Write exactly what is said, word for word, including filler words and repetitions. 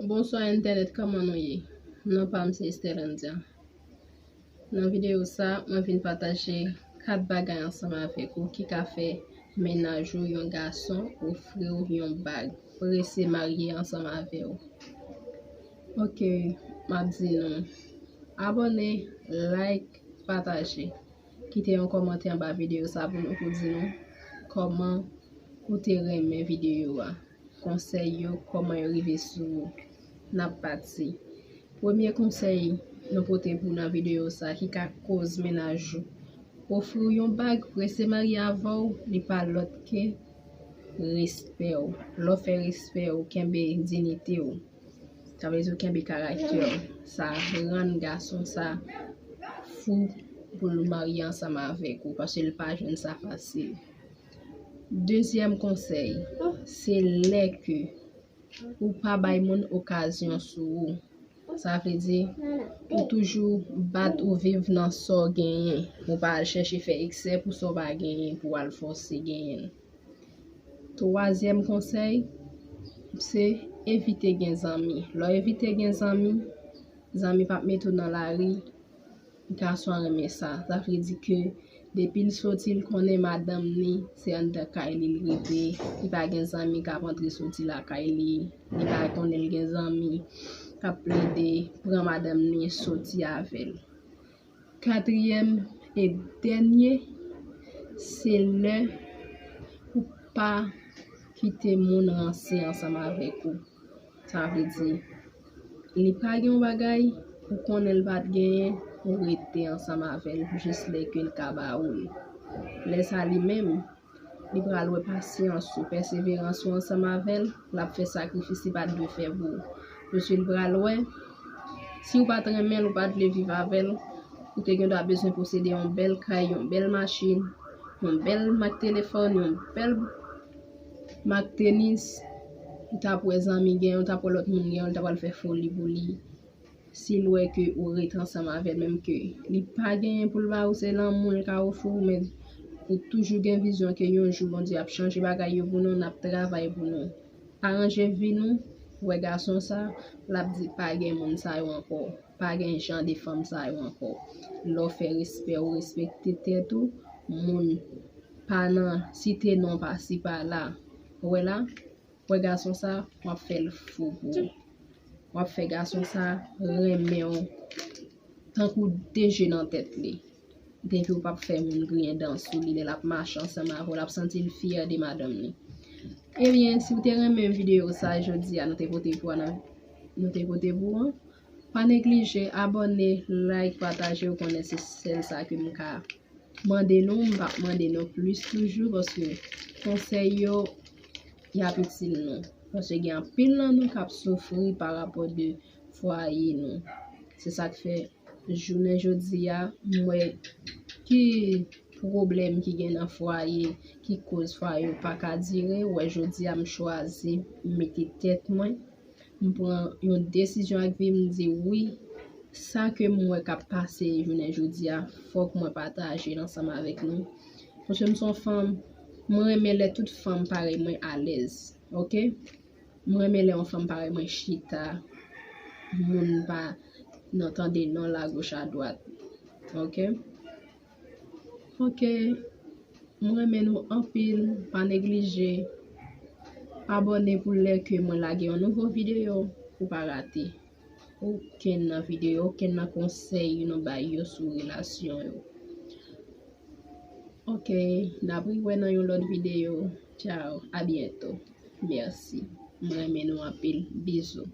Bonswa entènèt, kòman nou ye? Non pa m se Estelandia. Nan videyo sa, mwen vin pataje kat bagay ansanm avèk ou ki ka fè mennaj ou, yon gason, ofri w yon bag, prese marye ansanm avè w. Ok, m ap di nou, abòne, like, pataje. Kite yon kòmantè anba videyo sa pou nou, pou di nou kòman ou te renmen videyo a. Konsèy yo, kòman yo rive sou ou. N ap pati. Premye konsèy nou pote pou nan videyo sa ki ka koz mennaj ou ofri w yon bag, prese marye avè w, li pa lòt ke respè w. Lè w fè respè w, kenbe diyite w. Sa vle di w kenbe karaktè w. Sa rann gason sa fou pou l marye ansanm avèk ou, paske l pa jwenn sa fasil. Dezyèm konsèy, se lè ke ou pa bay moun okazyon sou ou. Sa vle di, ou toujou bat ou viv nan sa w genyen. Ou pa al chèche fè eksè pou sa w pa genyen, pou w al fòse genyen l. Twazyèm konsèy, se evite gen zanmi. Lè w evite gen zanmi, zanmi p ap mete w nan lari, gason an renmen sa. Sa vle di ke depi l soti, l konnen madanm ni se anndan kay li l rete, li pa gen zanmi k ap antre soti lakay li, li pa konnen l gen zanmi k ap plede pran madanm ni soti avè l. Katriyèm e dènye, se lè ou pa kite moun ranse ansanm avèk ou. Sa vle di, li pa gen yon bagay, ou konnen l pa t genyen, ou rete ansanm avè l jis lè ke l ka ba ou l. Lè sa li menm, li pral wè pasyans ou, pèseverans ou ansanm avè l, l ap fè sakrifis li pa t dwe fè pou ou. Paske l pral wè, si w pa t renmen l, ou pa t vle viv avè l, ou te gen dwa bezwen posede yon bèl kay, yon bèl machin, yon bèl mak telefòn, yon bèl mak tenis, ou t ap wè zanmi gen, ou t ap wè lòt moun gen, ou t ap al fè foli pou li. Si l wè ke ou ret ansanm avè l, menm ke li pa genyen pou l ba ou, se lanmou l ka ofri w, men ou toujou gen vizyon ke yon jou Bondye ap chanje bagay yo pou nou, n ap travay pou nou aranje vi nou. Wè gason sa, l ap di pa gen moun sa yo ankò, pa gen jan de fanm sa yo ankò. Lè w fè respè, ou respekte tèt ou, moun pa nan site non pasi pa la. Wè la, wè gason sa, w ap fè l fou pou ou. W ap fè gason sa renmen w tankou de je nan tèt li. Depi w p ap fè moun griyen dan sou li, lè l ap mache ansanm avè w, l ap santi l fyè de madanm li. Ebyen, si w te renmen videyo sa jodi a, nou te pote pou a nan, nou te pote pou an, pa neglije abòne, like, pataje, ou konnen se sèl sa ke m ka mande nou, m p ap mande nou plis toujou, paske konsèy yo, y ap itil nou. Paske gen anpil nan nou k ap soufri pa rapò de fwaye nou. Se sa k fè, jounen jodi a, m wè ki pwoblèm ki gen nan fwaye, ki koz fwaye yo pa ka dire, w wè jodi a m chwazi mete tèt mwen, m pran yon desizyon ak vi m, m di wi, sa ke m wè k ap pase jounen jodi a, fòk mwen pataje l ansanm avèk nou. Paske m se yon fanm, m renmen lè tout fanm parèy mwen alèz, ok? M renmen lè yon fanm parèy mwen chita, moun pa nan tande non l agoch adwat, ok? Ok, m renmen nou anpil, pa neglije abòne pou lè ke mwen lage yon nouvo videyo, ou pa rate okenn nan videyo, okenn nan konsèy nou bay yo sou relasyon yo. Ok, n ap riwè nan yon lòt videyo. Tchao, a byento. Mèsi. M renmen nou anpil. Bizou.